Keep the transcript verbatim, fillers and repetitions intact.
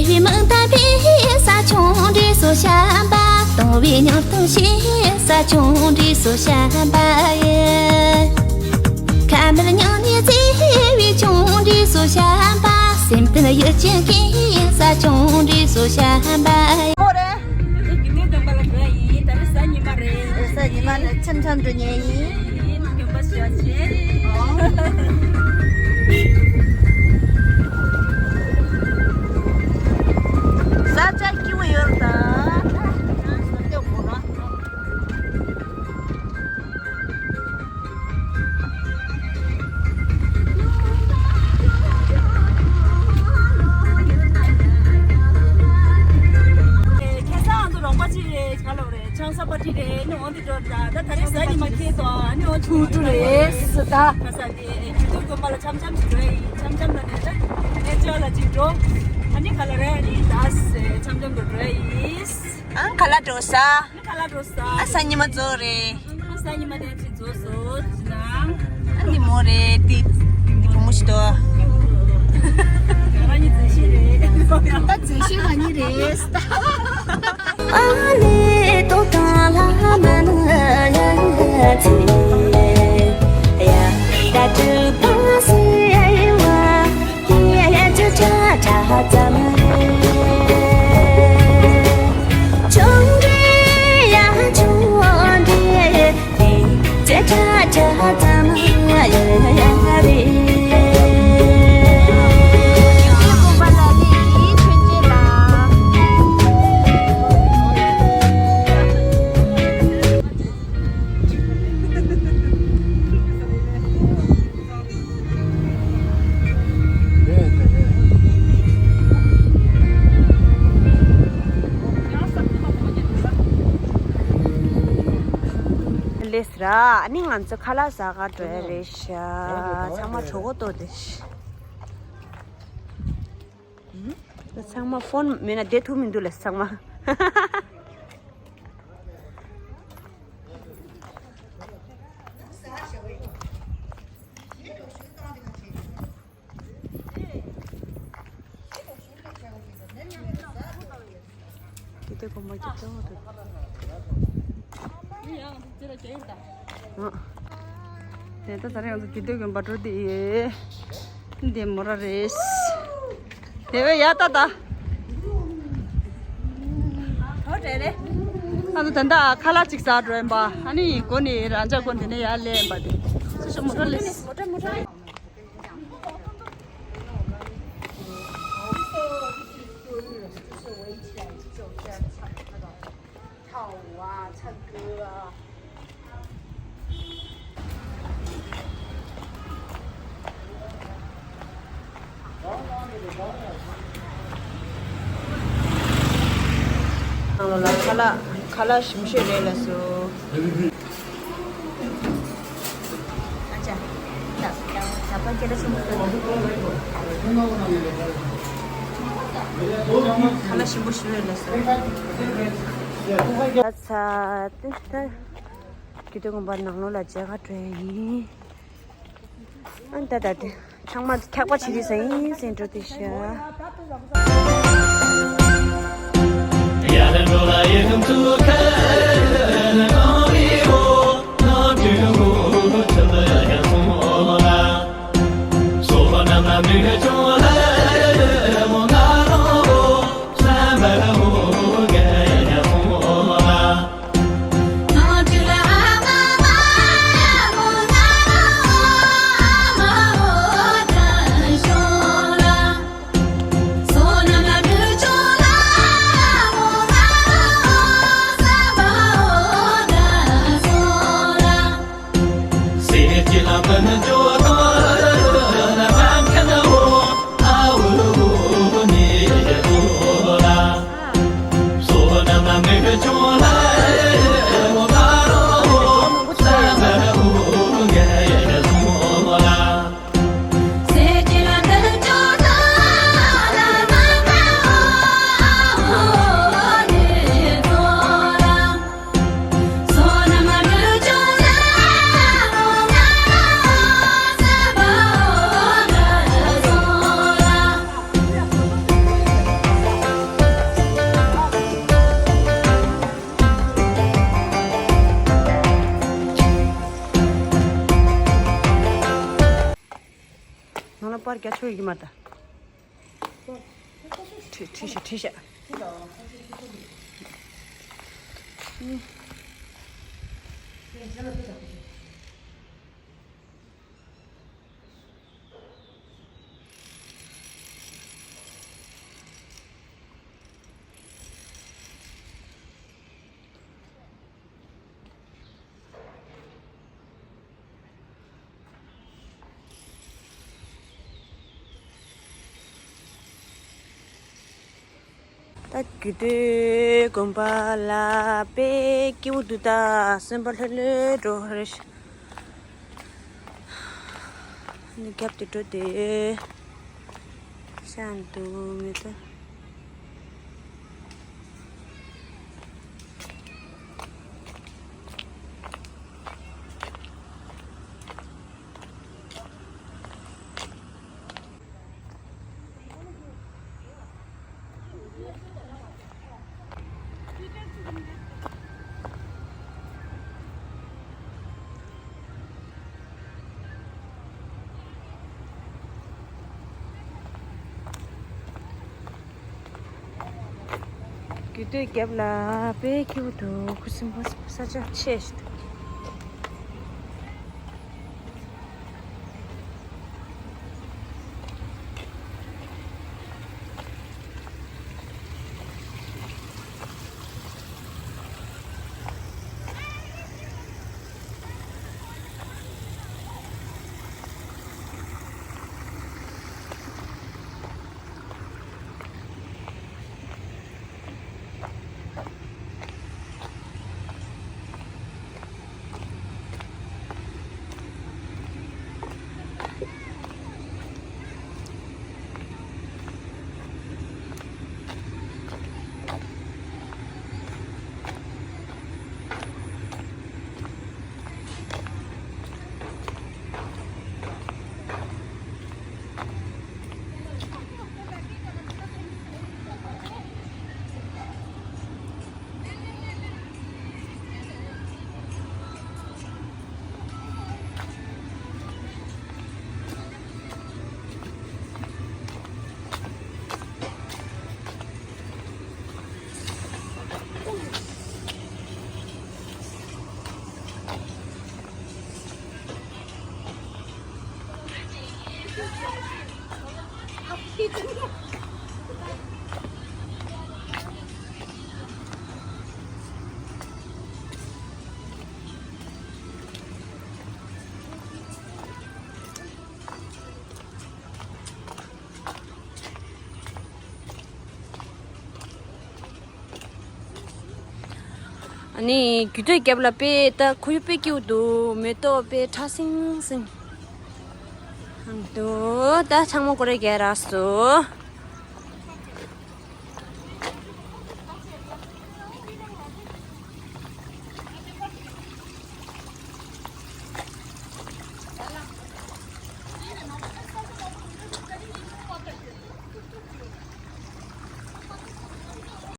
མི་མང་དང་བའི་ས་ཆུང་འདྲིས་སོ་བྱམས་པ། དང་བའི་མྱང་སྟོང་ཞེས་ས་ཆུང་འདྲིས་སོ་བྱམས་པ་ཡི། ཁ་མེད་མྱང་ནས་བརྩེ་བའི་ཆུང་འདྲིས་སོ་བྱམས་པ། སེམས་ལྡན་ཡུལ་ཅན་གྱི་ས་ཆུང་འདྲིས་སོ་བྱམས་པ་ཡི། ཨོ་རེད། དགེ་འདུན་དགོན་པ་ལ་འགྲོ་ཡ་ཡིན། ད་རེས་གཟའ་ཉི་མ་རེད། གཟའ་ཉི་མ་ལ་འཆམ་འཆམ་འགྲོ་ཉན་ཡིན། དགོན་པ་ཞོག་ཆེ། ས་ཆ་སྐྱིད་པོ་ཡོད་རེད་ད། ཁ་སང་ང་ཚོ་རོགས་པ་གཅིག་རེད། ག་ལབ་རེད། ཆང་ས་པ་ཏི་རེད། ཨ་ནི་འོང་དེ་འགྲོ་ད། ད་ད་རེས་གཟའ་ཉི་མ་ཁེལ་སོང་། ཨ་ནི་འོང་ཆུ་ཊུ་རེད་ད། ཁ་ས་དེ་རྒྱུ་སྟོད་དགོན་པ་ལ་འཆམ་འཆམ་ཞིག་འགྲོ་ཡ་ཡིན། འཆམ་འཆམ་ལ་ནས་ད་གནས་མཆོག་ལ་ཅིག་འགྲོ། ཨ་ནི་ག་ལ་རེད། ཨ་ནི་ད་སེ་འཆམ་འཆམ་འགྲོ་འགྲོ་ཡ་ཡིན། ཨང་ག་ལ་འགྲོ་ས། ཨ་ནི་ག་ལ་འགྲོ་ས། ཨ་གཟའ་ཉི་མ་ཚོ་རེད། ཨ་གཟའ་ཉི་མ་དེ་ཅིག་རྫོགས་སོང་ཟེར་ན། ཨ་འདི་མོ་རེད། འདི་འདི་བུ་མོ་ཞིག་འདུག་ང་རང་གཉིས་མཛེས་ཤོས་རེད། ད་མཛེས་ཤོས་ང་གཉིས་རེད། ཨ་ནི་ཏོ་ཏང་ལ་མ་ན་ཡ་ཚེ་ཡ་ད་དུ་པ་སི་ཨ་ཡ་བ་ཡ་ཡ་ཅ་ཅ་ཅ་ཙམ་རེད། ཆུང་འདྲེ་ཡ་ཆུང་འདྲེ། ལེས་ར། ཨ་ནི་ང་ཚོ་ཁ་ལག་ཟ་ག་འགྲོ་ཡ་རེད་ཤག་ཚང་མ་གྲོད་ཁོག་ལྟོགས་བསྡད་ཤག་ཚང་མ་ཕོན་མེད་ན་བསྡད་ཐུབ་མི་འདུག་ལེ་ཚང་མ། དགེ་ལྡན་དགོན་པ་གྱི་གཙོ་བོ་དེ། ཨ། དེ་ལྟ་ད་རེས་ང་ཚོ་དགེ་ལྡན་དགོན་པ་འགྲོ་དེ་ཡོད། འདི་མོ་ར་རེད། དེ་བས་ཡ་ད་ད། ཨ་ཚོ་ད་ལྟ་ཁ་ལག་ཅིག་ཟ་འགྲོ་ཡིན་པ། ཨ་ནི་སྒོ་ནས་རང་ཅག་སྒོ་འདི་ནས་ཡར་སླེབས་ཡིན་པ་དེ། སུ་ཞིག་མོ་ཊ་སླེབས། ནང་ལ་ཁ་ལག་ཁ་ལག་ཞིམ་ཤོས་རེད་ལགས་སོ། ཨ་ཅག་ད་ད་པ་སྐད་གྲགས་ཆེན་པོ་ཐོན་འདུག་ཁ་ལག་ཞིམ་པོ་ཞིམ་རེད་ལགས་སོ། ད་ཚ་ཏེ་ད་དགེ་ལྡན་དགོན་པ་ནང་ལོགས་ལ་མཇལ་ཁ་འགྲོ་ཡ་ཡིན། ཨ་ད་ད་དེ་ཚང་མ་འཁྱག་པ་བྱེད་དུས་ཟ་ཡིན་ཟེར་འགྲོ་དེ་ཤ། པར་རྒྱ་ཆོས་ཡིན་མ་ད། ཁྲི་ཁྲི་ཤ་ཁྲི་ཤ། ད་རྒྱུད་སྟོད་དགོན་པ་ལ་དཔེ་སྐྱིད་པོ་འདུག་ད་སེམས་པ་ལྷོད་ལྷོད་འགྲོ་རེད། ནི་རྒྱབ་ཏུ་འགྲོ་དེ་ཤ་འདུག་མི་ད། རྒྱུད་སྟོད་རྒྱབ་ལ་དཔེ་སྐྱིད་པོ་འདུག་ཁུ་སིམ་པོ་ས་ཆ་ཆེ་ཞིག་འདུག་ཨ་ནི་རྒྱུད་སྟོད་རྒྱབ་ལ་དཔེ་ད་ཁོར་ཡུག་དཔེ་སྐྱིད་པོ་འདུག་མེ་ཏོག་དཔེ་ཁྲ་སིང་སིང་འདུག་ད་ཚང་མ་སྐོར་ར་རྒྱག་རག་སོང་།